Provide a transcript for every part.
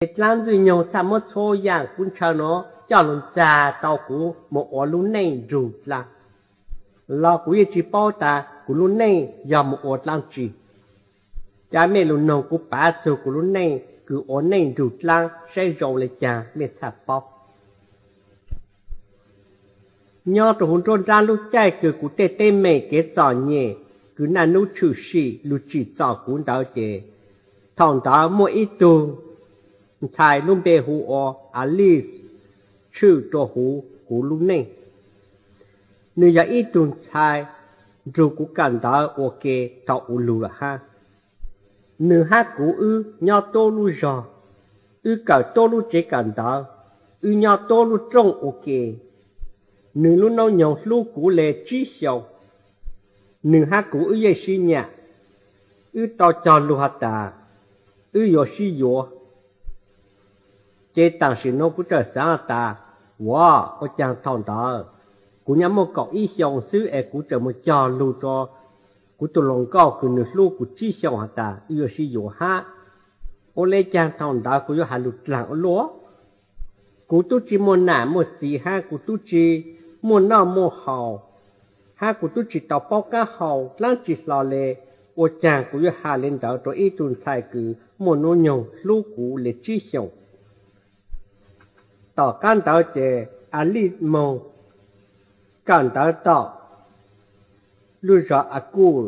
Dlaab Ntxwg Nyoog txhaj muab txhua yaam kub ntshaw nuav coj lug ntxag tau kuv moog ua lub neej nrug dlaab, los kuv yeej tsi paub tas kuv lub neej yog moog ua dlaab tsi. Ca mej lug noog kuv pav txug kuv lub neej kws ua neej nrug dlaab saib zoo le caag mej txhaj paub. Nyob rua huv nruab nraab lub caij kws kuv tej teeb meem kev txom nyem kws naj nub tshwm sim lug tsim txom kuv ntawd ces, thaum ntawd muaj ib tug ntxhais lub npe hu ua Alice tshwm rua huv kuv lub neej. Nwg yog ib tug ntxhais nrug kuv kawm ntawv ua ke tau ua lug lawm hab. Nwg hab kuv wb nyob tuab lub zog, wb kawm tuab lub tsev kawm ntawv, wb nyob tuab lub rooj ua ke. Nwg lub noob nyoog hlub kuv le tsib xyoos. Nwg hab kuv wb yeej sib nyam, wb tau cog lug has tas wb yuav sib yuav. Ces tam sim nuav kuv txawm xaav has tas, ua, ua caag thaum ntawd kuv nyob muaj kaum ib xyoos xwb es kuv txawm moog cog lug rua kuv tug hluas nkauj kws nwg hlub kuv tsib xyoos has tas wb yuav sib yuav hab. Ua le caag thaum ntawd kuv yuav has lug dlaag ua luaj? Kuv tub tsi muaj nam muaj txiv hab kuv tub tsi muaj noj muaj haus, hab kuv tub tsi tau paub qaab hau dlaab tsi hlo le. Ua caag kuv yuav has le ntawd rua ib tug ntxhais kws muaj noob nyoog hlub kuv le tsib xyoos? Tom qaab ntawd ces Alice moog kawm ntawv tom lub zog Akuj,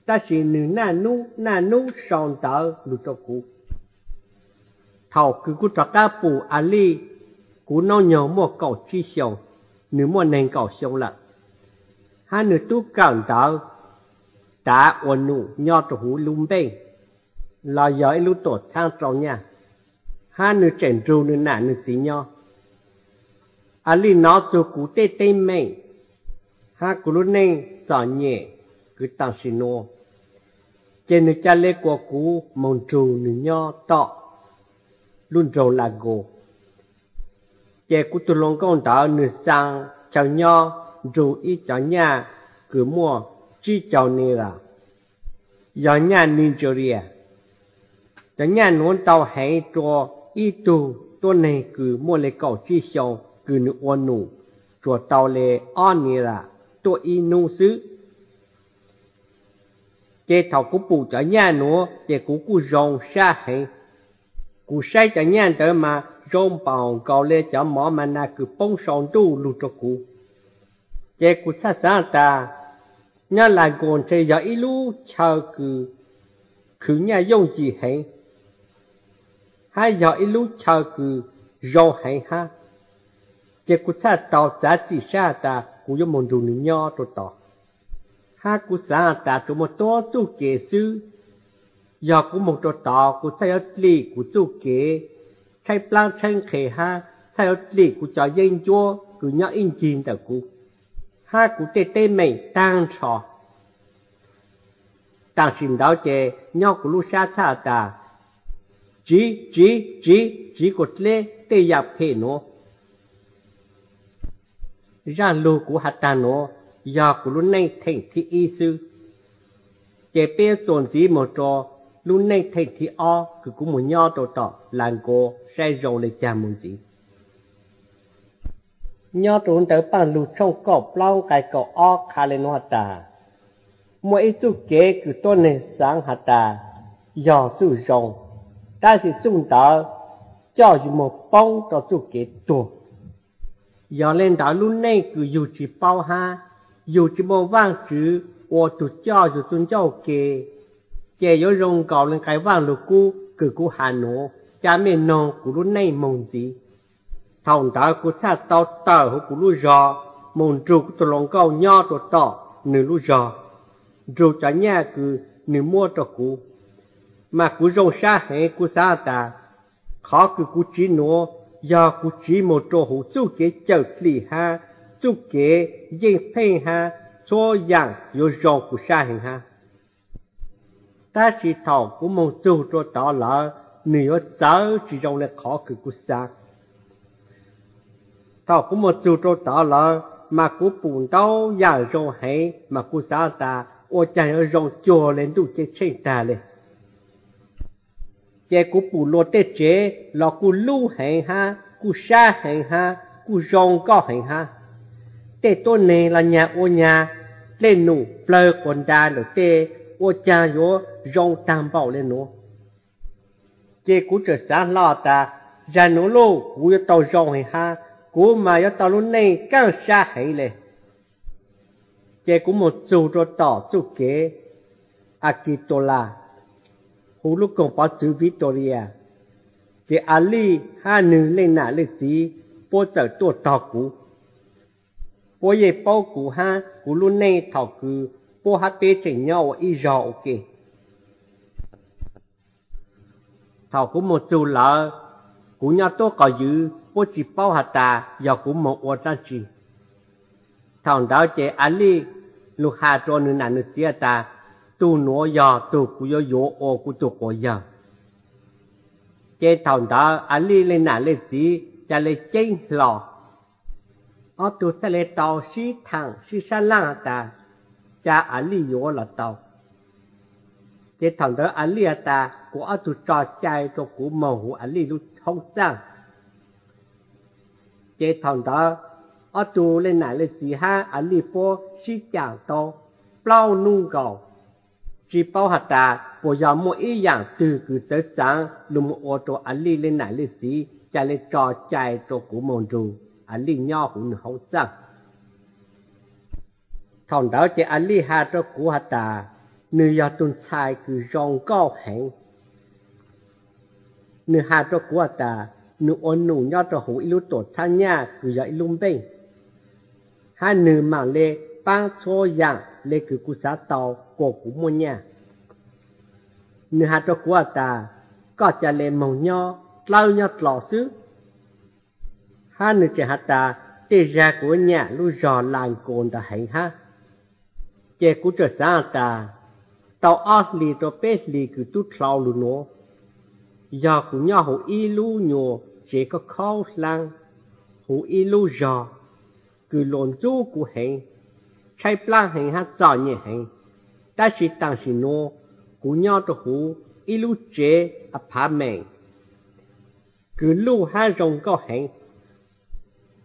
tab sis nwg naj nub naj nub sau ntawv lug rua kuv. Thaum kws kuv rov qaab pum Alice, kuv noob nyoog muaj kaum tsib xyoos, nwg muaj neeg nkaum xyoo lawm, hab nwg tub kawm ntawv tav ua num nyob rua huv lub npeej, los yog ib lub tuam txhaab rau nyaj, hab nwg tseem nrug nwg nam nwg txiv nyob. Alice nov txug kuv tej teeb meem hab kuv lub neej txom nyem kws tam sim nuav, ces nwg ca le kuas kuv moog nrug nwg nyob tom lub nroog Lago. Ces kuv tug hluas nkauj ntawd nwg xaa chaw nyob nrug ib cov nyaj kws muaj tsib caug nira, yog nyaj Nigeria. Cov nyaj nuav ntau heev rua ib tug tuab neeg kws muaj le kaum tsib xyoo kws nwg ua num tsuas tau le ob nira tuaj ib nub xwb. Ces thaum kuv pum cov nyaj nuav ces kuv kuj zoo sab heev. Kuv saib cov nyaj ntawd mas zoo npaum nkaus le cov mov ma nas kws poob sau ntuj lug rua kuv. Ces kuv txhaj xaav tas nyob Lago ntshe yog ib lub chaw kws khwv nyaj yooj yim heev, hab yog ib lub chaw kws zoo heev hab. Ces kuv txhaj tau txav txim sab has tas kuv yuav moog nrug nwg nyob rua tod. Hab kuv xaav has tas tsuas muaj tuab txuj kev xwb. Yog kuv moog rua tod kuv txhaj yuav dlim kuv txuj kev tshaib plaab tshaib nqhe hab txhaj yuav dlim kuv cov yeeb ncuab kws nyob ib ncig ntawm kuv, hab kuv tej teeb meem taag nrho. Tam sim ntawd ces nyob kuv lub sab txhaj tas, tsiv, tsiv, tsiv, tsiv kuas dleb tej yaam phem nuav. Zaaj lug kuv has taag nuav yog kuv lub neej theem thib ib xwb. Ces peb yuav txuas ntxiv moog rua lub neej theem thib ob kws kuv moog nyob rua tom Lago saib zoo le caag moog ntxiv. Nyob rua ntawv Paaj Lug tshooj kaum plaub nqai kaum ob qha le nuav has tas, muaj ib txuj kev kws tuab neeg xaav has tas yog txuj zoo, tab sis txuj ntawd coj yug moog poob rua txuj kev tuag. Yog le ntawd lub neej kws yug tsi paub hab yug tsi muaj Vaajtswv ua tug coj yug txuj ncauj ke, ces yuav zoo nkaus le nqai Vaaj Lug Kub kws kuv has nuav, ca mej noog kuv lub neej moog ntxiv. Thaum ntawd kuv txhaj tau tawm huv kuv lub zog moog nrug kuv tug hluas nkauj nyob rua tom nwg lub zog, nrug cov nyaj kws nwg muab rua kuv. Mas kuv zoo sab heev, kuv xaav tas qhov kws kuv tsiv nuav yog kuv tsiv moog rua huv txuj kev cawm dlim hab txuj kev yeej pheej hab txhua yaam yuav zoo kuv sab heev hab. Tab sis thaum kuv moog txug rua tod lawm, nwg yuav txawv tsi zoo le qhov kws kuv xaav. Thaum kuv moog txug rua tod lawm mas kuv pum ntau yaam zoo heev mas kuv xaav tas ua caag yuav zoo cuag le ntuj ceeb tsheej taag le. Ces kuv pum luag tej tsev los kuj lub heev hab, kuj sab heev hab, kuj zoo nkauj heev hab. Tej tuab neeg los nyag ua nyag dlej num plawg quas nra lawm tej, ua caag yuav zoo taag npaum le nuav. Ces kuv txawm xaav hlo tas, zag nuav lauj kuv yuav tau zoo heev hab, kuv mas yuav tau lub neej kaaj sab heev le. Ces kuv moog txug rua tom txuj kev Akitola, hu lub koog pov txwv Victoria. Ces Alij hab nwg leej nam leej txiv puab txawm tuaj tog kuv. Puab yeej paub kuv hab kuv lub neej thaum kws puab hab peb tseem nyob ua ib zog ua ke. Thaum kuv moog txug lawm, kuv nyob tuab qos ywv, puab tsi paub has tas yog kuv moog ua dlaab tsi. Thaum ntawd ces Alij lug has rua nwg nam nwg txiv has tas, tug nuav yog tug kuv yuav yuav ua kuv tug quas yawg. Ces thaum ntawd Alij leej nam leej txiv ca le ceeb hlo, ob tug txhaj le tau sib thaam sib sab laaj has tas, ca Alij yuav los tau. Ces thaum ntawd Alij has tas, kuv ob tug tso cai rua kuv moog huv Alij lub hoob txaaj. Ces thaum ntawd ob tug leej nam leej txiv hab Alij puab sib caam tau plaub nub nkaus, tsi paub has tas puas yog muaj ib yaam twg kws txawv txaav lug moog ua rua Alij leej nam leej txiv ca le tso cai rua kuv moog nrug Alij nyob huv nwg hoob txaaj. Thaum ntawd ces Alij has rua kuv has tas, nwg yog tug ntxhais kws zoo nkauj heev. Nwg has rua kuv has tas, nwg ua num nyob rua huv ib lub tuam txhab nyaj kws yog ib lub npeej, hab nwg maam le paab txhua yaam le kws kuv xaav tau kuas kuv muaj nyaj. Nwg has rua kuv has tas, koj ca le moog nyob dlawb nyob dlo xwb. Hab nwg tseem has tas, tej zag kuv nyam lub zog Las Nkas ntawd heev hab. Ces kuv txawm xaav has tas, tau ob hlis rua peb hlis kws tub dlhau lug nuav, yog kuv nyob huv ib lub nyuas tsev khaub khaub hlaab, huv ib lub zog kws luas ntxub kuv heev, tshaib plab heev hab txom nyem heev. Tab sis tam sim nuav kuv nyob rua huv ib lub tsev apartment kws luj hab zoo nkauj heev.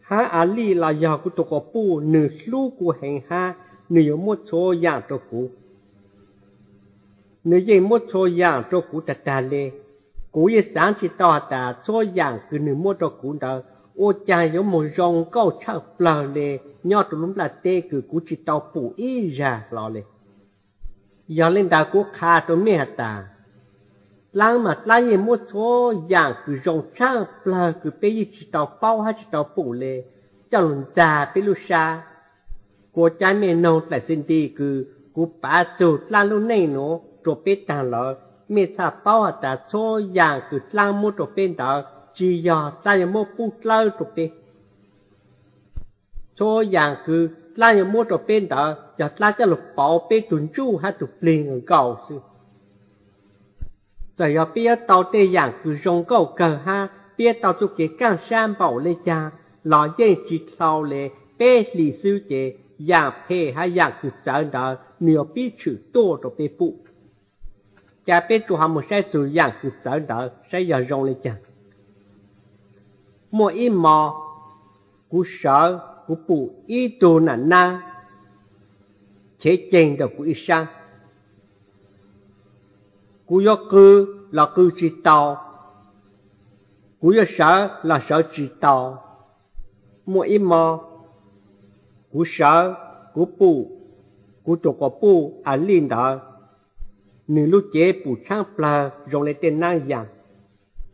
Hab Alij los yog kuv tug quas puj, nwg hlub kuv heev hab nwg yuav muab txhua yaam rua kuv. Nwg yeej muab txhua yaam rua kuv tag tag le. Kuv yeej xaav tsi tau has tas txhua yaam kws nwg muab rua kuv ntawd ua caag yuav moog zoo nkauj tshaj plawg le nyob rua lub nplaj teb kws kuv tsi tau pum ib zag hlo le. Yog le ntawd kuv qha rua mej has tas, dlaab mas dlaab yeej muab txhua yaam kws zoo tshaj plawg kws peb yeej tsi tau paub hab tsi tau pum le coj lug ntxag peb lub sab. Kuv ca mej noog dlaim xi nti kws kuv pav txug dlaab lub neej nuav rua peb taag lawm, mej txhaj paub has tas txhua yaam kws dlaab muab rua peb ntawd tsi yog dlaab yuav muab pub dlawb rua peb. Txhua yaam kws dlaab yuav muab rua peb ntawd yog dlaab coj lug pauv peb tug ntsuj hab tug plig nkaus xwb. Txawm yog peb yuav tau tej yaam kws zoo nkauj kawg hab peb yuav tau txuj kev kaaj sab npaum le caag los yeej tsi dlhau le peb hlis xwb ces yaam phem hab yaam kws txawv ntawd nwg yuav pib tshwm tuaj rua peb pum. Ca peb tsuas ho moog saib txug yaam kws txawv ntawd saib yog zoo le caag. Muaj ib mo, kuv sawv kuv pum ib tug nam naab chev ceeg ntawm kuv ib saab. Kuv yuav qw los qw tsi tau, kuv yuav sawv los sawv tsi tau. Muaj ib mo, kuv sawv kuv pum kuv tug quas puj Alij ntawd, nwg lub cev pum tshaab plawg zoo le tej naab yaas.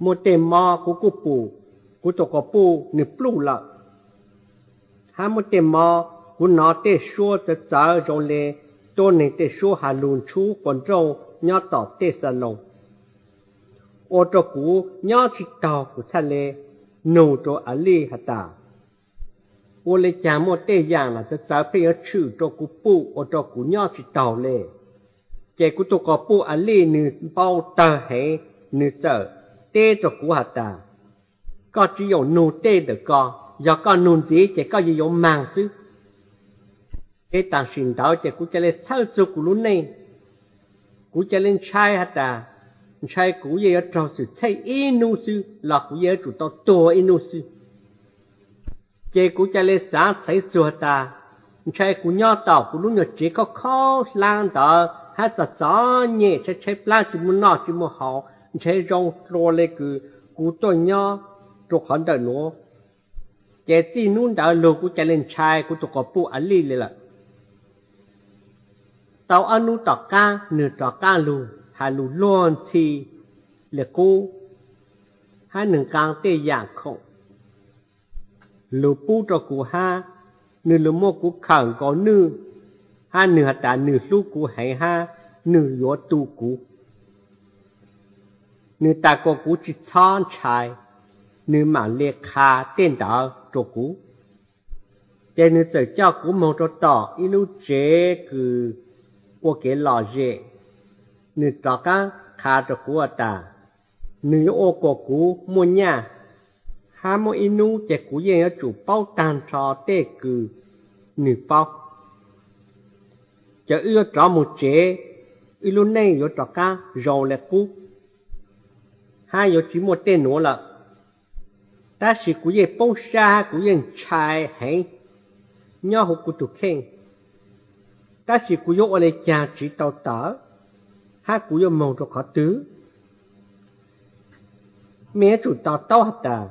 Muaj tej mo kuv kuj pum kuv tug quas puj nwg pluj lawm. Hab muaj tej mo kuv nov tej suab txawv txawv zoo le tuab neeg tej suab has lug ntshub quas nrauj nyob tom tej xaloos. Ua rua kuv nyob tsi taug, kuv txhaj le nug rua Alij has tas, ua le caag muaj tej yaam los txawv txawv pheej yuav tshwm rua kuv pum ua rua kuv nyob tsi taug le? Ces kuv tug quas puj Alij nwg npau tawg heev, nwg txawm teb rua kuv has tas, koj tsi yaum nug tej ntawm ko, yog koj nug ntxiv ces koj yuav yuav maag xwb. Ces tam sim ntawd ces kuv ca le txhawj txug kuv lub neej. Kuv ca le ntshai has tas, ntshai kuv yeej yuav raug xwm txheej ib hnub xwb los kuv yeej yuav tsum tau tuag ib hnub xwb. Ces kuv ca le xav txhev txuag tas, ntshai kuv nyob tom kuv lub nyuag tsev khaub khaub hlab ntawd hab txom txom nyem tshaib tshaib plab tsis muaj noj tsis muaj haus, ntshai zoo dua le kws kuv tuaj nyob rau qhov ntawm nuav. Ces txij hnub ntawd lug kuv ca le ntshai kuv tus quas puj Alij le lawm. Tau ob hnub tom qaab nwg rov qaab lug has lug luag ntxhi le qub, hab nwg nqaa tej yaam khoom lug pub rau kuv hab nwg lug muab kuv khawm nkaus nwj, hab nwg has tas nwg hlub kuv heev hab nwg yuav tu kuv. Nwg tas kuas kuv tsis txhob ntshai, nwg maam le qha tej ntawd rua kuv. Ces nwg txawm coj kuv moog rua tom ib lub tsev kws ua kev lom zem. Nwg rov qaab qha rua kuv has tas, nwg yuav ua kuas kuv muaj nyaj, hab muaj ib nub ces kuv yeej yuav tsum paub taag nrho tej kws nwg paub. Ces wb yuav rov moog tsev, wb lub neej yuav rov qaab zoo le qub, hab yuav tsis muaj tej nuav lawm. Tab sis kuv yeej poob sab hab kuv yeej ntshai heev nyob huv kuv tug kheej. Tab sis kuv yuav ua le caag tsiv tau tawm, hab kuv yuav moog rua qhov twg? Mej yuav tsum to taub has tas,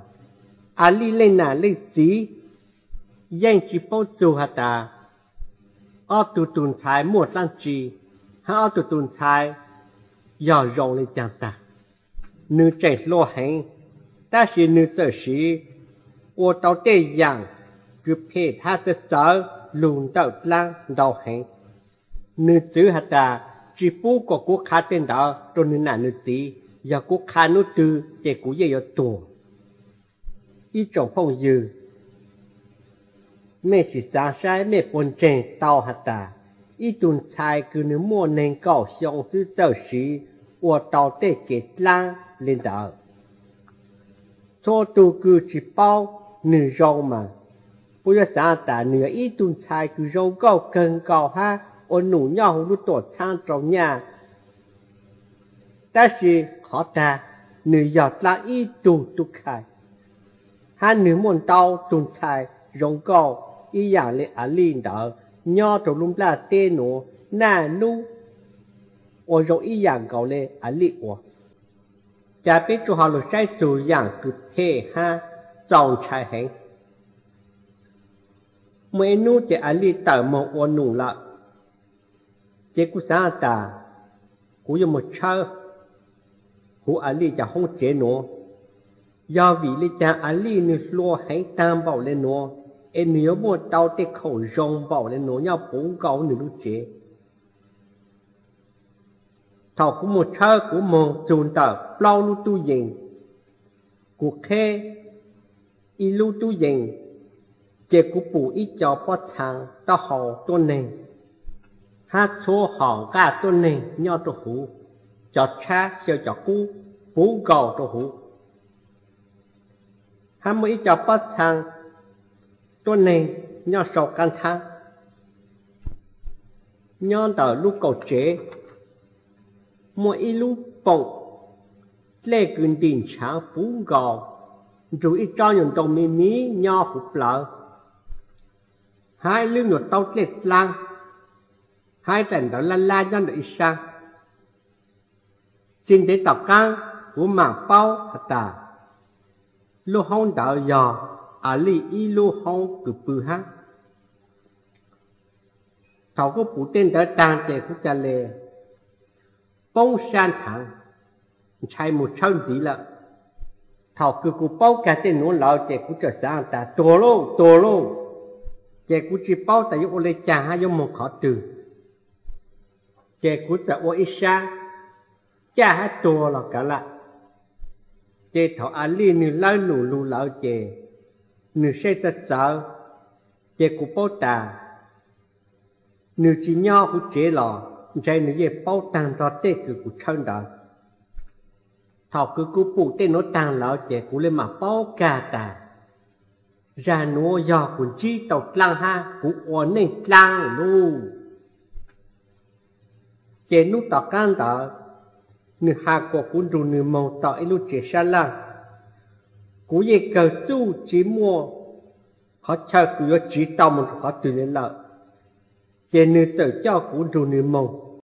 Alij leej nam leej txiv yeej tsis paub txug has tas ob tug tug ntxhais muaj dlaab tsi, hab ob tug tug ntxhais yog zoo le caag tag. Nwg tseem hluas heev, tab sis nwg txawm siv ua tau tej yaam kws phem hab txawv txawv lug ntawm dlaab ntau heev. Nwg txwv has tas, tsis pub kuas kuv qha tej ntawd rua nwg nam nwg txiv, yog kuv qha nub twg ces kuv yeej yuav tuag. Ib tsoom phooj ywg, mej sim xaav saib mej puas ntseeg tau has tas ib tug ntxhais kws nwg muaj neeg nkaum xyoo xwb txawm siv ua tau tej kev dlaab le ntawd. Txhua tug kws tsis paub nwg zoo mas puab yuav xaav tas nwg yog ib tug ntxhais kws zoo nkauj kawg nkaus hab ua num nyob huv lub tuam txhaab rau nyaj. Tab sis qhov tag, nwg yog dlaab ib tug tub khai, hab nwg muaj ntau tug ntxhais zoo nkauj ib yaam le Alij ntawd nyob rau lub nplaj teb nuav naj nub ua zoo ib yaam nkaus le Alij ua. Cas peb tsuas ho lug saib txug yaam kws phem hab txaus ntshai heev. Muaj ib nub ces Alij tawm moog ua num lawm, ces kuv xaav tas kuv yuav moog tshawb huv Alij cov hoob tsev nuav. Yog vim le caag Alij nwg hluas heev taag npaum le nuav, es nwg yuav muaj tau tej khoom zoo npaum le nuav nyob puv nkaus nwg lub tsev? Thaum kuv moog tshawb, kuv moog txug ntawm plaub lub tub yees. Kuv qheb ib lub tub yees, ces kuv pum ib co pob txhaa taub hau tuab neeg, hab txhua hom nqaj tuab neeg nyob rau huv, cov tshab xyaw cov qub puv nkaus rau huv, hab muaj ib co pob txhaa tuab neeg nyob sau qab nthab. Nyob ntawm lub kaum tsev, muaj ib lub poom dlej kws ntim ntshaav puv nkaus, nrug ib tsob nyuag ntoo me me nyob huv plawv, hab ib lub nyuag taub dlej dlaab, hab ib daim ntawv lab lab nyob ntawm ib sab. Tsis ntev tom qaab, kuv maam paub has tas lub hoob ntawd yog Alij ib lub hoob kws pw hab. Thaum kuv pum tej ntawd taag ces kuv ca le poob sab nthaav, ntshai moog tshawb ntxiv lawm. Thaum kws kuv paub kag tej nuav lawm ces kuv txawm xaav tas tuag lauj, tuag lauj. Ces kuv tsis paub tas yuav ua le caag hab yuav moog qhov twg, ces kuv txawm ua ib sab caj hab tuag los kav lawm. Ces thaum Alij nwg lawb num lug lawm ces nwg seb txawv txawv, ces kuv paub tas nwg tsis nyob huv tsev los ntshe nwg yeej paub taag nrho tej kws kuv tshawb ntawd. Thaum kws kuv pum tej nuav taag lawm ces kuv le maam paub kag tas zag nuav yog kuv ntsib tau dlaab hab kuv ua neej dlaab lauj. Ces nub tom qaab ntawd, nws has kuas kuv nrug nws moog tau ib lub tsev sab laj. Kuv yeej kawg txuj tsi muaj qhov chaw kuv yuav tsiv tau moog rua qhov twg le lawm, ces nws txawm coj kuv nrug nws moog.